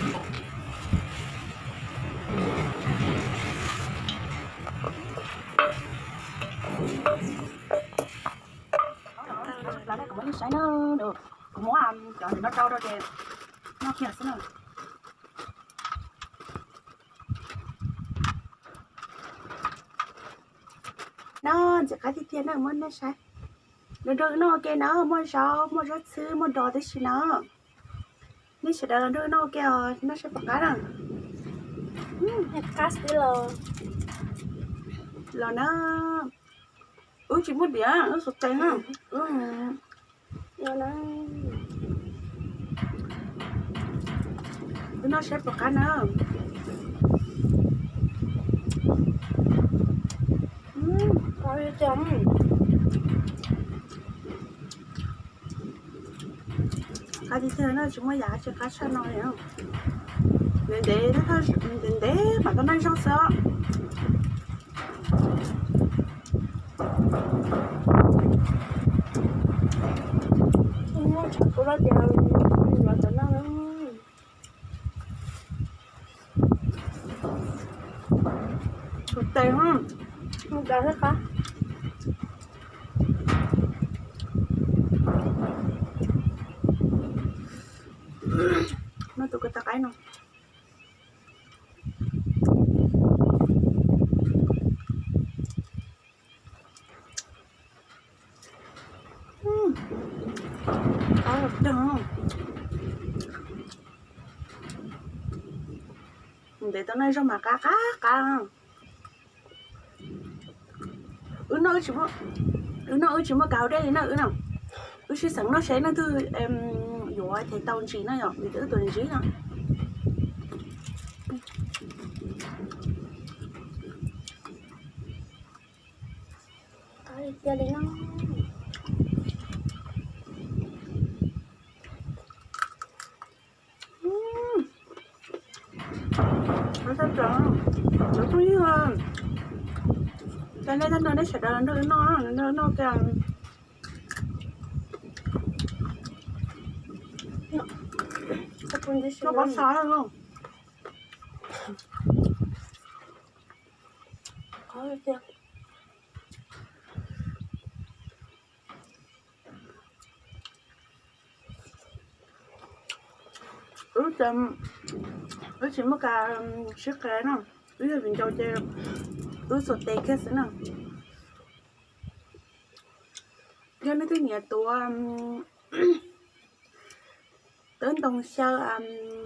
Kuv muab cov no rau rau ces noj kiag xwb na. No ntxim qab tiag tiag na, muab nej saib. Nrog nrog wb noj ua ke na, muaj zaub, muaj zaub txhwb, muaj dos tib si na. Nej sawv daws los nrog wb noj ua ke os, noj saib puas qab na. Qab xwb los. Los na. Wb tsis muaj diav, wb xuas tes na. Wb noj saib puas qab na. Qab tiag tiag no, tsis muaj yam tsis qab tshaj no li. Ntev ntev, ntev ntev mam tau noj zoo xwb os. Tus tes, tus tes thiab qab. No tus ko taw qaib no. Ntev tau noj zoo mas qab qab qab. Wb noj, wb noj wb tsis muaj kav hauv dej li na wb no. Wb sib xeem noj seb leej twg yuav them tau ntsis no yom, vim tias wb tuaj ntsib no. Qab tiag li no. Qab tshaj plaws. Cov phooj ywg, cas nej tag no nej sawv daws nrog wb noj, nrog wb noj kiag. Noj pob txha los. Qab tiag. Wb, wb tsis muaj kav sib qe no, wb yog viv ncaus ces wb xuas tes kiag xwb na. Yog leej twg nyiam tuav tawb ntoo xyaw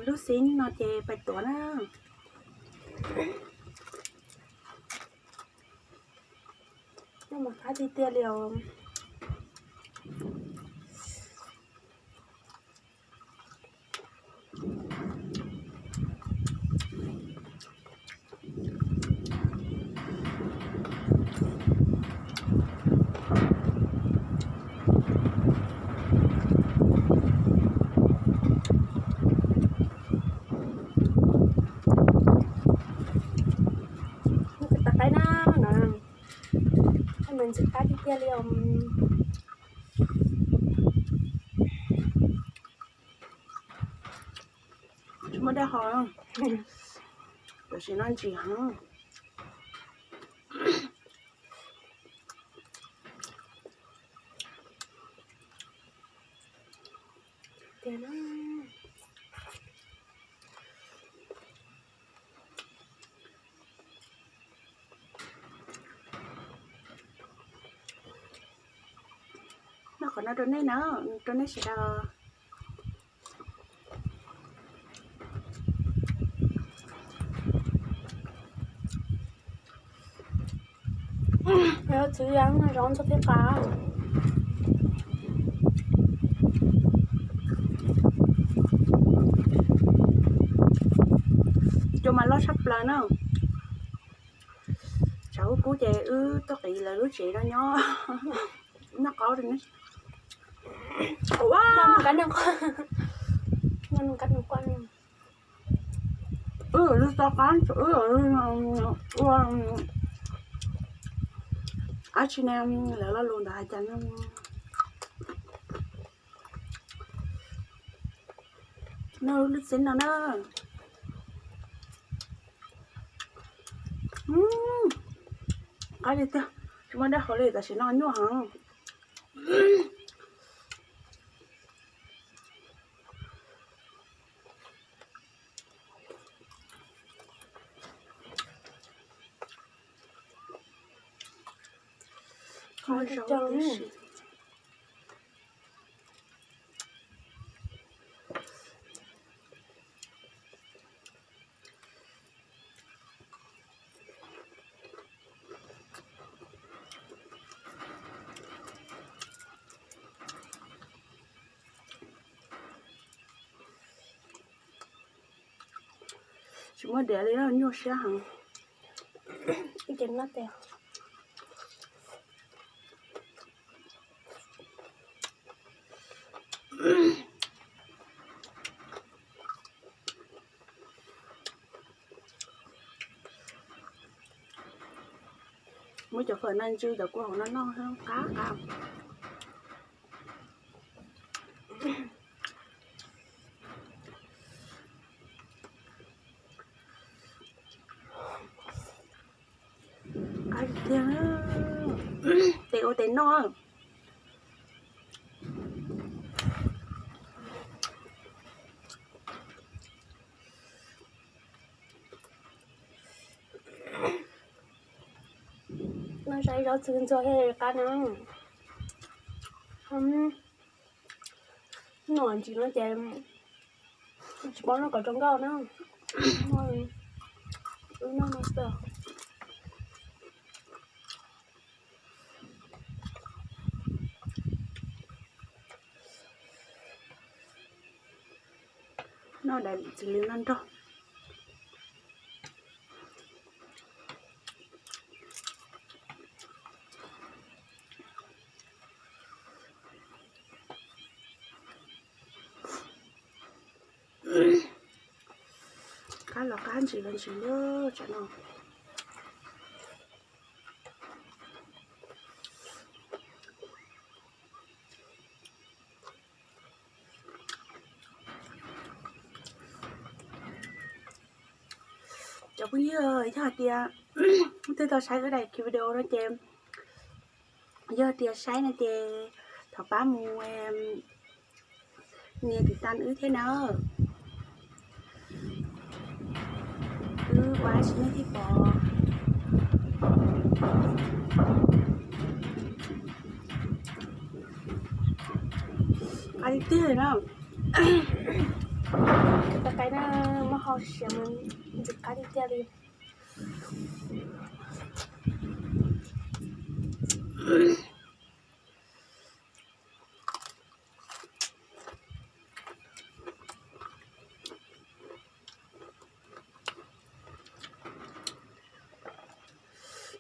lub xib no ces pais tuav na. Noj mas qab tiag tiag li os. Tus taw qaib na, no, ntxim qab tiag tiag li os. Tsis muaj dej haus, tam sim no ntsim heev. Noj qhov no rau nej na, rau nej sawv daws. Txwv yam no zoo ntxhov thiab qab. Cua mas loj tshaj plaws na. Tsam wb kub ces wb tuaj qiv lawv lub tsev no nyob. Noj qaub, wb lub txoj qab, wb ua dab tsi ne, lawv lo lus ntawd hais cas ne. Noj lub txiv no na. Qab li tiag, tsis muaj dab hau li, tam sim no nyuaj heev. Tsis muaj diav li, nyuaj siab heev. Ib ce noj tes. Muab cov fawm no ntsw cov kua hauv no noj qab qab. Qab tiag, tes ua tes noj. Noj zaub txhwv ntxuag thiaj qab na. Noj ntsis no ces tsis paub noj kom zoo nkauj na. Wb noj no xwb. Noj daim txiv lws no nrog. Qab los qab ntsis los ntsis lawm tsam no. Cov phooj ywg, yog hais tias leej twg tau saib wb daim video no ces, yog tias saib no ces thov pab mus nias tiv tas wb thiab na. Wb ua dab tsi nej thiaj pom. Qab tiag tiag na. Tus qaib na, muab hau siav mas ntxim qab tiag tiag li.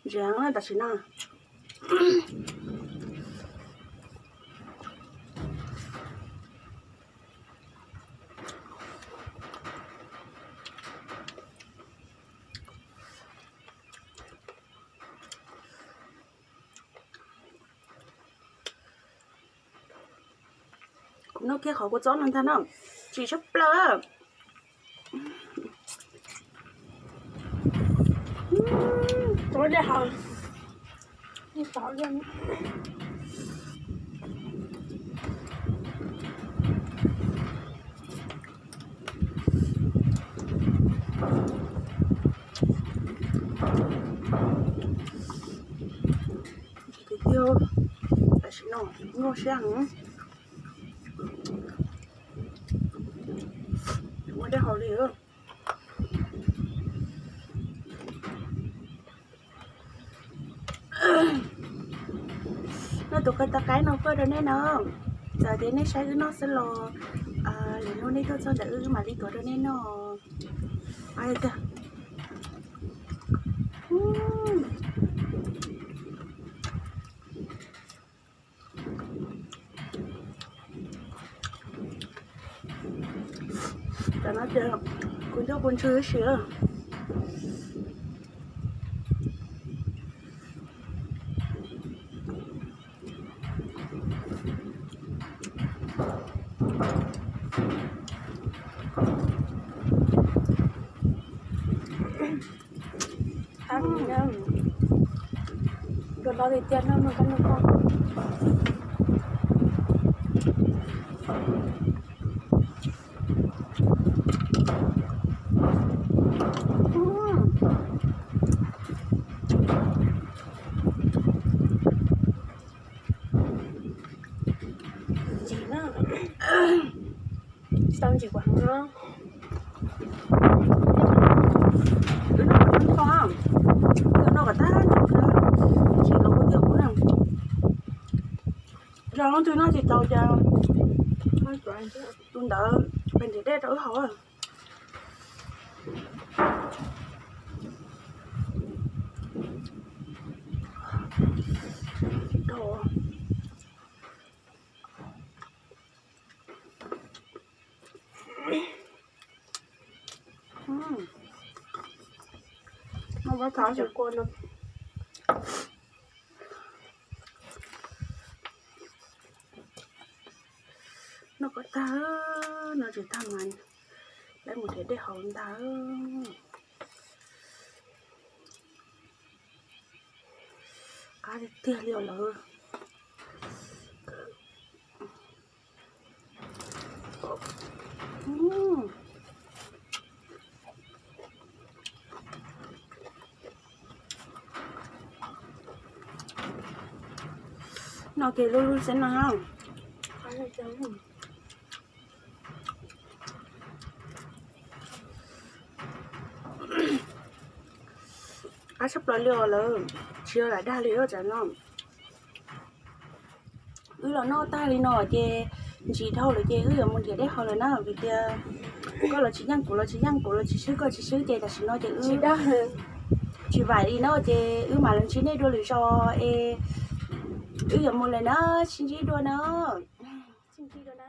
Ntseev tam sim no. Kuv noj kiag qhov kua txob no ntag no, tsis tshaj plaws. Txob dej haus, txob dej. Tiag, tam sim no nyuaj siab heev. Muaj dej haus li. Noj tus qe ta qaib no koj rau nej na. Txawm tias nej saib wb noj xwb los lwm hnub nej tuaj txog ntawm wb mam li tuav rau nej noj. Tam no ces kuv nco kuv ntsws ib si. Qab li na, dua no tiag tiag no, no koj no koj. Ntsim na, tsis tau ntsim kuv heev no. Wb noj kom tag nrho, wb noj kom tag nrho, tsis los kuv tiag kuv na. Yog leej twg noj tsis tau cas, tus ntawd pes nrhiav dej rau wb haus. Noj kom tag, noj kom tag, noj tsis tag mas peb mus nrhiav dej haus ntag. Qab tiag tiag li os lawm. Noj kiag lub lub xeeb no. Qab tshaj plaws li os lawm, tsis yog lam dag li os tsam no. Wb los noj tag li no ces ntsim dhau lawm ces wb yuav mus nrhiav dej haus lawm na, vim tias koj los tsis yeej, kuv los tsis yeej, kuv los tsis swb, koj tsis swb ces tam sim no ces wb tsis vaim li no ces wb mam los ntsib nej dua lwm zaus es wb yuav mus lawm na, sib ntsib dua na. Sib ntsib dua na.